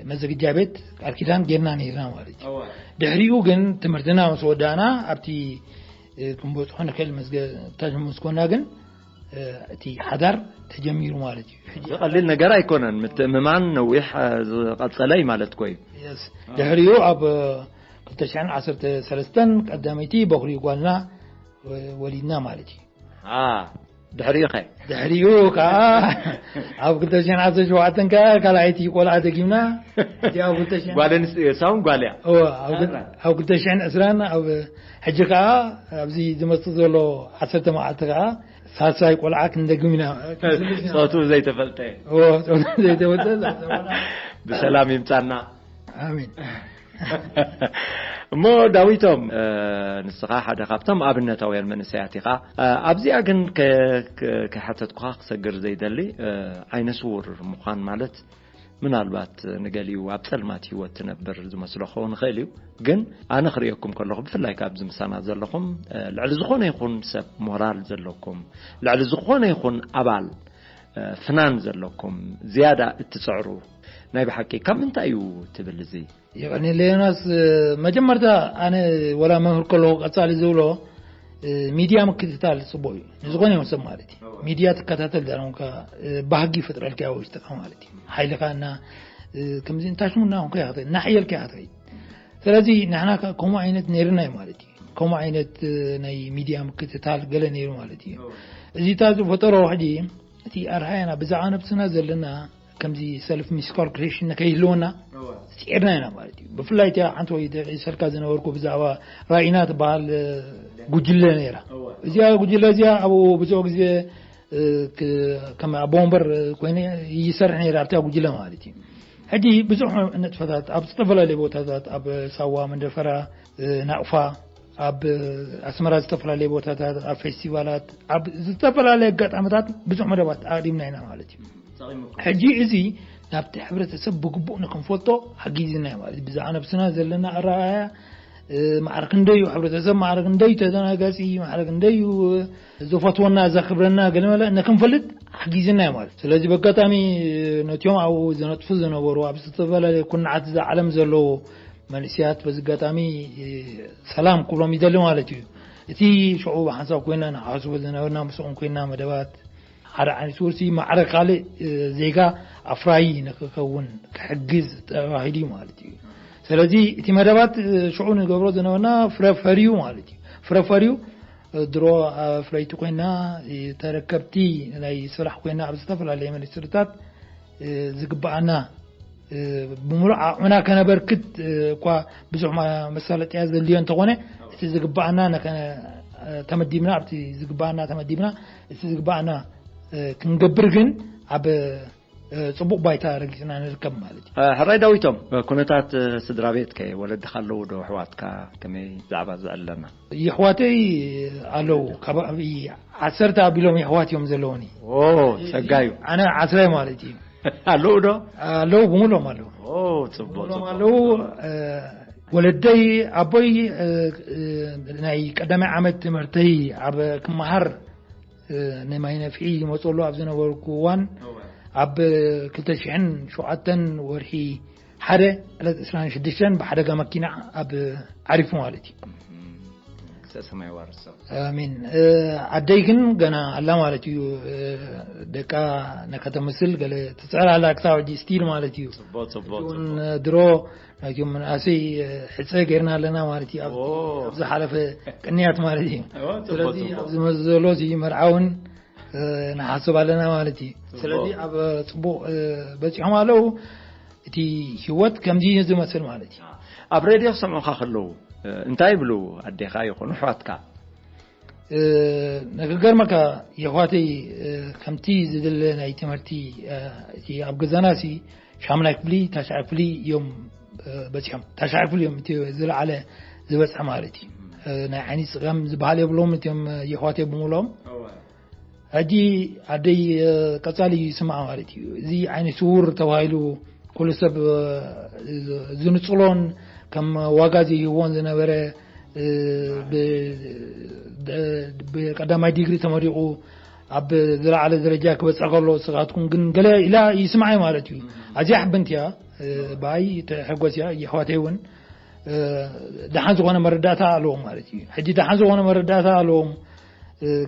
መዘግጃ ቤት ቃል ኪዳን ጌርና ነይርና ማለት እዩ። ድሕሪኡ ግን ትምህርትና ምስ ወዳእና ኣብቲ ክንበፅሖ ንክእል መስገ- ታሽሙ ምስ ኮና ግን እቲ ሓዳር ተጀሚሩ ማለት እዩ። ሕጂ ቀሊል ነገር ኣይኮነን። ምትእምማን ነዊሕ ዝቐፀለ እዩ ማለት ኮዩ። የስ። ድሕሪኡ ኣብ ክልተ ሽሕን ዓሰርተ ሰለስተን ቀዳመይቲ በኹሪ ጓልና ወሊድና ማለት እዩ። ድሕሪኡ ኸ? ድሕሪኡ ከዓ ኣብ ክልተ ሽሕን ዓሰርተ ሸውዓተን ከዓ ካልኣይቲ ቆልዓ ደጊምና። እዚኣ ኣብ ክልተ ሽሕን ጓል ኣንስተይቲ ሳውን ጓል እያ። እወ፣ ኣብ ክል- ኣራ። ኣብ ክልተ ሽሕን ዕስራን ኣብ ሕጂ ከዓ ኣብዚ ዝመፅእ ዘሎ ዓሰርተ መዓልቲ ከዓ ሳልሳይ ቆልዓ ክንደግም ኢና። ፆቱ ዘይተፈልጠ። እወ፣ ፆቱ ዘይተፈልጠ። ብሰላም ይምፃና። ኣሜን። እሞ ዳዊቶም፣ ንስኻ ሓደ ካብቶም ኣብነታውያን መንእሰያት ኢኻ። ኣብዚኣ ግን ከ- ከ- ከይሓተትኩኻ ክሰግር ዘይደሊ፣ ዓይነ ስውር ምዃን ማለት ምናልባት ንገሊኡ ኣብ ጸልማት ህይወት ትነብር ዝመስሎ ክኸውን ይኽእል እዩ። ግን ኣነ ክርእየኩም ከለኹ፣ ብፍላይ ካብዚ ምሳና ዘለኹም፣ ልዕሊ ዝኾነ ይኹን ሰብ ሞራል ዘለኩም፣ ልዕሊ ዝኾነ ይኹን ኣባል ፍናን ዘለኩም፣ ዝያዳ እትጽዕሩ፣ ናይ ብሓቂ ካብ ምንታይ እዩ ትብል እዚ? የቐንየለይ ዮናስ። መጀመርታ ኣነ ወላ መምህር ከለኹ ቀጻሊ ዝብሎ ሚድያ ምክትታል ጽቡቕ እዩ ንዝኾነ ይኹን ሰብ ማለት እዩ። ሚድያ ትከታተል ዳርሙካ ባህጊ ይፈጥረልካ ኣብ ውሽጥኻ ማለት እዩ። ሓይልኻ እና ከምዚ እንታሽሙና እንኮ ያኽትል ናሕየልካ ያኽትል። ስለዚ ንሕና ከ- ከምኡ ዓይነት ነይርና እዩ ማለት እዩ። ከምኡ ዓይነት ናይ ሚድያ ምክትታል ገለ ነይሩ ማለት እዩ። እዚ ታ ዝፈጠሮ ሕጂ እቲ ኣርሃያና ብዛዕባ ነብስና ዘለና ከምዚ ሰልፍ ሚስካልኩሌሽን ከይህልወና ስዒርና ኢና ማለት እዩ። ብፍላይ እቲኣ ሓንቲ ወይ ደቂሰልካ ዝነበርኩ ብዛዕባ ራኢና ትበሃል ጉጅለ ነይራ። እዚኣ ጉጅለ እዚኣ ኣብኡ ብዙሕ ግዜ ከም ኣቦ ወንበር ኮይነ ይሰርሕ ነይረ ኣብታ ጉጅለ ማለት እዩ። ሕጂ ብዙሕ ነጥፈታት ኣብ ዝተፈላለዩ ቦታታት፣ ኣብ ሳዋ፣ መንደፈራ፣ ናቕፋ፣ ኣብ ኣስመራ፣ ዝተፈላለዩ ቦታታት፣ ኣብ ፌስቲቫላት፣ ኣብ ዝተፈላለዩ ኣጋጣሚታት ብዙሕ መደባት ኣቕዲምና ኢና ማለት እዩ። ሕጂ እዚ ናብቲ ሕብረተሰብ ብግቡእ ንክንፈልጦ ሓጊዝና ማለት እዩ። ብዛዕባ ነብስና ዘለና ኣረኣያ፣ ማዕረ ክንደዩ ሕብረተሰብ፣ ማዕረ ክንደዩ ተደናጋፂ፣ ማዕረ ክንደዩ ዝፈትወና፣ ዘኽብረና፣ ገለመለ ንክንፈልጥ ሓጊዝና ማለት። ስለዚ በጋጣሚ ነቲኦም ኣብኡ ዝነጥፉ ዝነበሩ፣ ኣብ ዝተፈላለዩ ኩናዓት እዛ ዓለም ዘለዉ መንእስያት በዚ ኣጋጣሚ ሰላም ክብሎም ይደሊ ማለት እዩ። እቲ ሽዑ ብሓንሳብ ኮይና ንሓስቦ ዝነበርና፣ ምስኦም ኮይና መደባት ሓደ ዓይነት ውርሲ ማዕረ ካልእ ዜጋ ኣፍራይ ንክኸውን ክሕግዝ ተባሂሉ እዩ ማለት እዩ። ስለዚ እቲ መደባት ሽዑ ንገብሮ ዝነበርና ፍረፈርዩ ማለት እዩ። ፍረፈርዩ ድሮ ኣፍረይቲ ኮይና፣ ተረከብቲ ናይ ስራሕ ኮይና፣ ኣብ ዝተፈላለየ ሚኒስትሪታት ዝግብኣና ብምሉእ ዓቕምና ከነበርክት እኳ ብዙሕ መሳለጥያ ዘድልዮ እንተኾነ፣ እቲ ዝግብኣና ተመዲብና፣ ኣብቲ ዝግብኣና ተመዲብና፣ እቲ ዝግብኣና ክንገብር ግን ኣብ ፅቡቕ ባይታ ረጊፅና ንርከብ ማለት እዩ። ሕራይ ዳዊቶም፣ ኩነታት ስድራ ቤት ከ፣ ወለድኻ ኣለዉ ዶ? ኣሕዋትካ ከመይ? ብዛዕባ ዘዕለና። የሕዋተይ ኣለዉ፣ ከባቢ ዓሰርተ ኣቢሎም የሕዋት እዮም ዘለውኒ። ጸጋዩ። ኣነ ዓስራይ ማለት እዩ። ኣለዉ ዶ? ኣለዉ፣ ብምሎም ኣለዉ። ጽቡቅ፣ ጽቡቅ። ኣለዉ። ወለደይ፣ ኣቦይ ናይ ቀዳማይ ዓመት ትምህርተይ ኣብ ክመሃር ንማይ ነፍሒ ይመጸሉ ኣብ ዝነበርኩ እዋን፣ ኣብ ክልተ ሽሕን ሸውዓተን ወርሒ ሓደ ዕለት ዕስራን ሽዱሽተን ብሓደጋ መኪና ኣብ ዓሪፉ ማለት እዩ። ኣሜን። ኣደይ ግን ገና ኣላ ማለት እዩ። ደቃ ነከተምስል ገለ ትፅዕር ኣላ ክሳብ ሕጂ ስቲል ማለት እዩ። ድሮ ናይቶም መናእሰይ ሕፀ ገይርና ኣለና ማለት እዩ። ኣብ ዝሓለፈ ቅንያት ማለት እዩ። ስለዚ ኣብዚ ዘሎ መርዓ እውን ንሓስብ ኣለና ማለት እዩ። ስለዚ ኣብ ፅቡቅ በፂሖም ኣለዉ። እቲ ህይወት ከምዚ እዩ ዝመስል ማለት እዩ። ኣብ ሬድዮ ክሰምዑኻ ከለዉ እንታይ ይብሉ? ኣዴኻ ይኹኑ ኣሕዋትካ? ንክገርመካ፣ የሕዋተይ ከምቲ ዝድለ ናይ ትምህርቲ፣ እቲ ኣብ ገዛና ሲ ሻምናይ ክፍሊ፣ ታሽዓይ ክፍሊ እዮም በፂሖም። ታሽዓይ ክፍሊ እዮም እቲ ዝለዓለ ዝበፅሐ ማለት እዩ። ናይ ዓይኒ ፅገም ዝበሃል የብሎም እቲኦም የሕዋተይ ብምሎም። ሕጂ ኣደይ ቀፃሊ ይስምዓ ማለት እዩ። እዚ ዓይኒ ስውር ተባሂሉ ኩሉ ሰብ ዝንፅሎን ከም ዋጋ ዘይህቦን ዝነበረ፣ ብቀዳማይ ዲግሪ ተመሪቑ ኣብ ዝለዓለ ደረጃ ክበፅሕ ከሎ፣ ስኻትኩም ግን ገለ ኢላ ይስምዓይ ማለት እዩ። ኣዝያ ሕብንቲ እያ። ብኣይ ተሐጎስ እያ። የሕዋተይ እውን ደሓን ዝኾነ መረዳእታ ኣለዎም ማለት እዩ። ሕጂ ደሓን ዝኾነ መረዳእታ ኣለዎም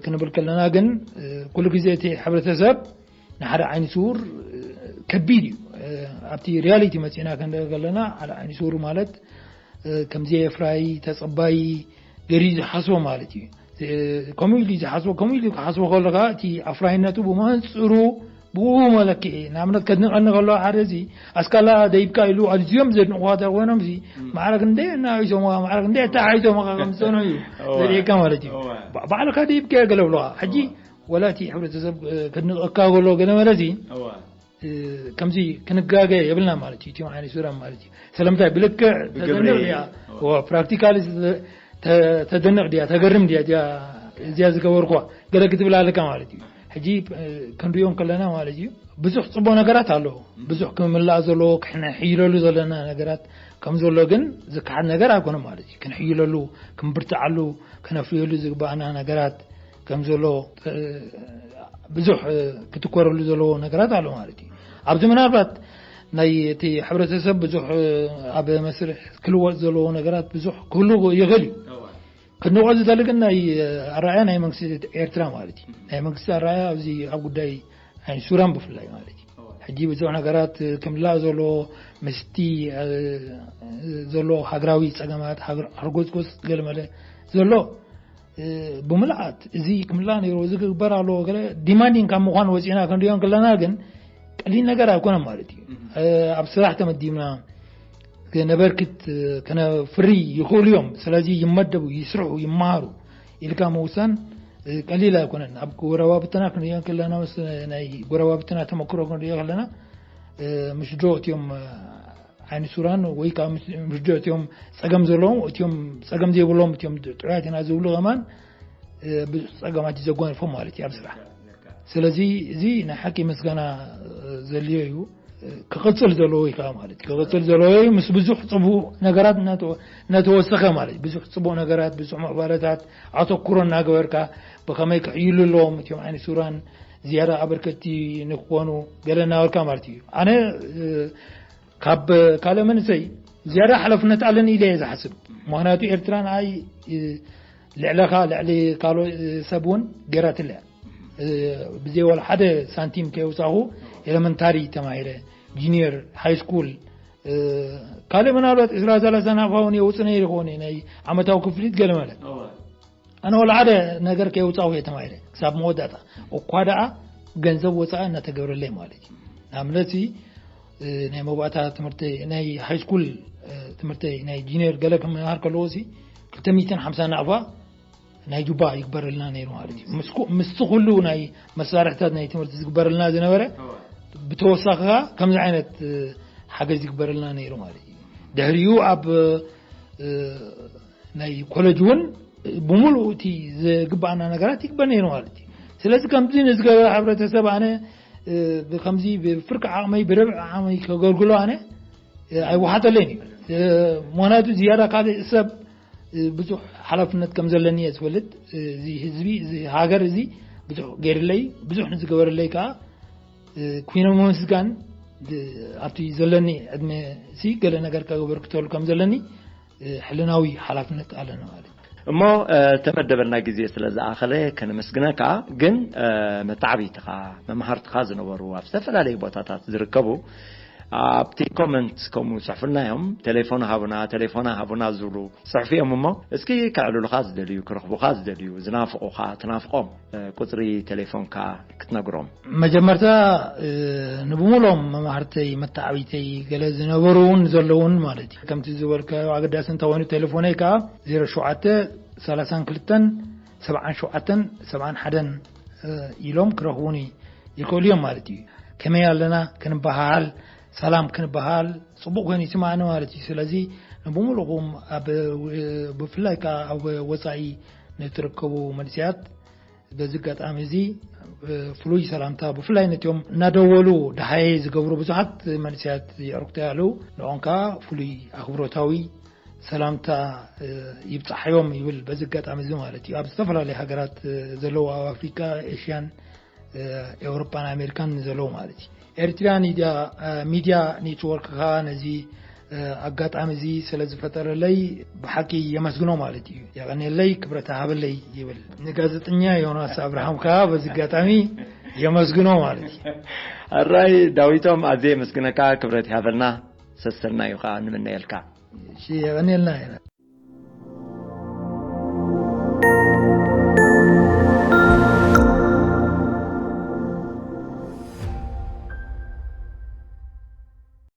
ክንብል ከለና ግን፣ ኩሉ ግዜ እቲ ሕብረተሰብ ንሓደ ዓይኒ ስውር ከቢድ እዩ። ኣብቲ ሪያሊቲ መፂና ክንርኢ ከለና፣ ሓደ ዓይኒ ስውር ማለት ከምዚ የፍራይ ተፀባይ ገይሩ ዝሓስቦ ማለት እዩ። ከምኡ ኢሉ ዝሓስቦ፣ ከምኡ ኢሉ ክሓስቦ ከለካ፣ እቲ ኣፍራይነቱ ብመንፅሩ ብኡ መለክዒ፣ ንኣብነት ከድንቐኒ ከሎ ሓደ እዚ ኣስካላ ደይብካ ኢሉ ኣዝዮም ዘድንቑዋ እንተ ኮይኖም እዚ ማዕረ ክንደይ እናኣይሶምኻ፣ ማዕረ ክንደይ ኣተሓሒዞምኻ ከም ዝፀንሑ እዩ ዘርእየካ ማለት እዩ። ባዕልካ ደይብካ ገለ ብለኻ። ሕጂ ወላ እቲ ሕብረተሰብ ከድንቐካ ከሎ ገለ መለ እዚ ከምዚ ክንጋገ የብልና ማለት እዩ። እቲ ዓይነት ሱዳን ማለት እዩ። ስለምንታይ ብልክዕ ተደንቕ ድያ፣ ፕራክቲካሊ ተደንቕ ድያ፣ ተገርም ድያ እዚኣ ዝገበርኳ ገለ ክትብል ኣለካ ማለት እዩ። ሕጂ ክንሪኦም ከለና ማለት እዩ ብዙሕ ፅቡቅ ነገራት ኣለዎ። ብዙሕ ክምላእ ዘለዎ፣ ክንሕይለሉ ዘለና ነገራት ከም ዘሎ ግን ዝከሓድ ነገር ኣይኮነን ማለት እዩ። ክንሕይለሉ፣ ክንብርትዓሉ፣ ከነፍርየሉ ዝግባኣና ነገራት ከም ዘሎ ብዙሕ ክትኮረሉ ዘለዎ ነገራት ኣሎ ማለት እዩ። ኣብዚ ምናልባት ናይ እቲ ሕብረተሰብ ብዙሕ ኣብ መስርሕ ክልወጥ ዘለዎ ነገራት ብዙሕ ክህሉ ይኽእል እዩ። ክንወ ዝደሊ ግን ናይ ኣረኣያ ናይ መንግስቲ ኤርትራ ማለት እዩ። ናይ መንግስቲ ኣረኣያ ኣብዚ ኣብ ጉዳይ ናይ ሱዳን ብፍላይ ማለት እዩ። ሕጂ ብዙሕ ነገራት ክምላእ ዘሎ ምስቲ ዘሎ ሃገራዊ ፀገማት፣ ሃገር-፣ ሃርጎፅጎፅ ገለመለ ዘሎ ብምልኣት እዚ ክምላእ ነይሩ፣ እዚ ክግበር ኣለዎ ገለ ዲማንዲንግ ካብ ምዃን ወፂና ክንሪኦ ከለና ግን ቀሊል ነገር ኣይኮነን ማለት እዩ። ኣብ ስራሕ ተመዲብና ነበርክት ከነፍሪ ይኽእሉ እዮም። ስለዚ ይመደቡ፣ ይስርሑ፣ ይመሃሩ ኢልካ ምውሳን ቀሊል ኣይኮነን። ኣብ ጎረባብትና ክንሪኦ ከለና፣ ምስ ናይ ጎረባብትና ተመክሮ ክንሪኦ ከለና እ፣ ምስ ዶ እትዮም፣ እ፣ ዓይኒ ሱራን ወይ ከዓ ምስ፣ ምስ ዶ እትዮም ጸገም ዘለዎም፣ እትዮም ጸገም ዘይብሎም፣ እትዮም ጥዑያት ኢና ዝብሉ ከማን፣ እ፣ ብዙሕ ጸገማት እዩ ዘጓንፎም ማለት እዩ ኣብ ስራሕ። ስለዚ እዚ ናይ ሓቂ ምስጋና፣ እ፣ ዘድልዮ እዩ። እ፣ ክቕጽል ዘለዎ እዩ ከዓ ማለት እዩ። ክቕጽል ዘለዎ እዩ። ምስ ብዙሕ ጽቡቕ ነገራት እናተ-፣ እናተወሰኸ ማለት እዩ። ብዙሕ ጽቡቕ ነገራት፣ ብዙሕ ምዕባለታት ኣተኩሮ እናገበርካ ብኸመይ ክዕይሉ ኣለዎም እትዮም ዓይኒ ሱራን ዝያዳ ኣበርከቲ ንክኾኑ ገለ እናበልካ ማለት እዩ። ኣነ፣ እ፣ ካብ ካልእ መንእሰይ ዝያዳ ሓላፍነት ኣለኒ ኢለ እየ ዝሓስብ። ምኽንያቱ ኤርትራ ንኣይ፣ እ፣ ልዕለኻ፣ ልዕሊ ካልእ፣ እ፣ ሰብ እውን ገይራትለ እያ። እ፣ ብዘይ ዋላ ሓደ ሳንቲም ከየውፃኹ ኤለመንታሪ ተማሂረ፣ ጂኒየር፣ ሃይ ስኩል፣ እ፣ ካልእ ምናልባት ዕስራ ሰላሳ ናቕፋ እውን የውፅ ነይሩ ይኸውን፣ ናይ ዓመታዊ ክፍሊት ገለ መለ። ኣነ ወላ ሓደ ነገር ከየውፃኹ እየ ተማሂረ ክሳብ መወዳእታ። እኳ ደኣ ገንዘብ ወፃኢ እናተገብረለይ ማለት እዩ። ንኣብነት፣ እ፣ ናይ መባእታ ትምህርቲ፣ ናይ ሃይ ስኩል፣ እ፣ ትምህርቲ፣ ናይ ጂኒየር ገለ ክመሃር ከለዎ ሲ ክልተ ሚእትን ሓምሳ ናቕፋ ናይ ጁባ ይግበረልና ነይሩ ማለት እዩ። ምስኩ-፣ ምስቲ ኩሉ ናይ መሳርሕታት ናይ ትምህርቲ ዝግበረልና ዝነበረ፣ ብተወሳኺ ከምዚ ዓይነት፣ እ፣ ሓገዝ ይግበረልና ነይሩ ማለት እዩ። ድሕሪኡ ኣብ፣ እ፣ ናይ ኮለጅ እውን ብምሉኡ እቲ ዝግባኣና ነገራት ይግበር ነይሩ ማለት እዩ። ስለዚ ከምዚ ንዝገበረ ሕብረተሰብ ኣነ፣ እ፣ ብከምዚ ብፍርቂ ዓቕመይ ብርብዒ ዓቕመይ ከገልግሎ ኣነ፣ እ፣ ኣይወሓጠለይን እዩ። እ፣ ምኽንያቱ ዝያዳ ካልእ ሰብ፣ እ፣ ብዙሕ ሓላፍነት ከም ዘለኒ እየ ዝፈልጥ። እ፣ እዚ ህዝቢ፣ እዚ ሃገር እዚ ብዙሕ ገይርለይ፣ ብዙሕ ንዝገበረለይ ከዓ፣ እ፣ ኩነ ምምስጋን፣ እ፣ ኣብቲ ዘለኒ ዕድመ ሲ ገለ ነገር ከበርክተሉ ከም ዘለኒ፣ እ፣ ሕልናዊ ሓላፍነት ኣለኒ ማለት እዩ። እሞ፣ እ፣ ተመደበልና ግዜ ስለ ዝኣኸለ ከነመስግነካ፣ ግን፣ እ፣ መተዓብይትኻ፣ መምሃርትኻ ዝነበሩ ኣብ ዝተፈላለዩ ቦታታት ዝርከቡ ኣብቲ ኮመንት ከምኡ ጽሕፉልና እዮም። ቴሌፎን ሃቡና፣ ቴሌፎን ሃቡና ዝብሉ ጽሕፉ እዮም። እሞ እስኪ ከዕልሉኻ ዝደልዩ፣ ክረኽቡኻ ዝደልዩ፣ ዝናፍቑኻ፣ ትናፍቖም፣ እ፣ ቁጽሪ ቴሌፎንካ ክትነግሮም። መጀመርታ፣ እ፣ ንብሙሎም መማህርተይ፣ መተዓብይተይ፣ ገለ ዝነበሩ እውን ዘለውን ማለት እዩ። ከምቲ ዝበልካዮ ኣገዳሲ እንተኾይኑ ቴሌፎነይ ከኣ ዜሮ ሸውዓተ ሰላሳን ክልተን ሰብዓን ሸውዓተን ሰብዓን ሓደን፣ እ፣ ኢሎም ክረኽቡኒ ይኽእሉ እዮም ማለት እዩ። ከመይ ኣለና ክንበሃል፣ ሰላም ክንበሃል፣ ጽቡቕ ኮይኑ ይስማዕኒ ማለት እዩ። ስለዚ ንብሙሉኹም ኣብ፣ ብፍላይ ከኣ ኣብ ወጻኢ ንትርከቡ መንእሰያት በዚ ኣጋጣሚ እዚ፣ እ፣ ፍሉይ ሰላምታ ብፍላይ ነቲኦም እናደወሉ ደሃየ ዝገብሩ ብዙሓት መንእሰያት የዕሩኽቲ ኣለዉ። ንኦም ከኣ ፍሉይ ኣኽብሮታዊ ሰላምታ፣ እ፣ ይብጻሕዮም ይብል በዚ ኣጋጣሚ እዚ ማለት እዩ። ኣብ ዝተፈላለዩ ሃገራት፣ እ፣ ዘለዉ ኣብ ኣፍሪቃ፣ ኤሽያን፣ እ፣ ኤውሮጳን ኣሜሪካን ዘለዉ ማለት እዩ። ኤርትራን ሚድያ፣ እ፣ ሚድያ ኔትወርክ ከኣ ነዚ፣ እ፣ ኣጋጣሚ እዚ ስለ ዝፈጠረለይ ብሓቂ የመስግኖ ማለት እዩ። የቐንየለይ፣ ክብረት ሃበለይ ይብል። ንጋዜጠኛ ዮናስ ኣብርሃም ከኣ በዚ ኣጋጣሚ የመስግኖ ማለት እዩ። ኣራይ ዳዊቶም፣ ኣዝየ የመስግነካ፣ ክብረት ይሃበልና፣ ሰሰናዩ ከኣ ንምነየልካ። እሺ፣ የቐንየልና።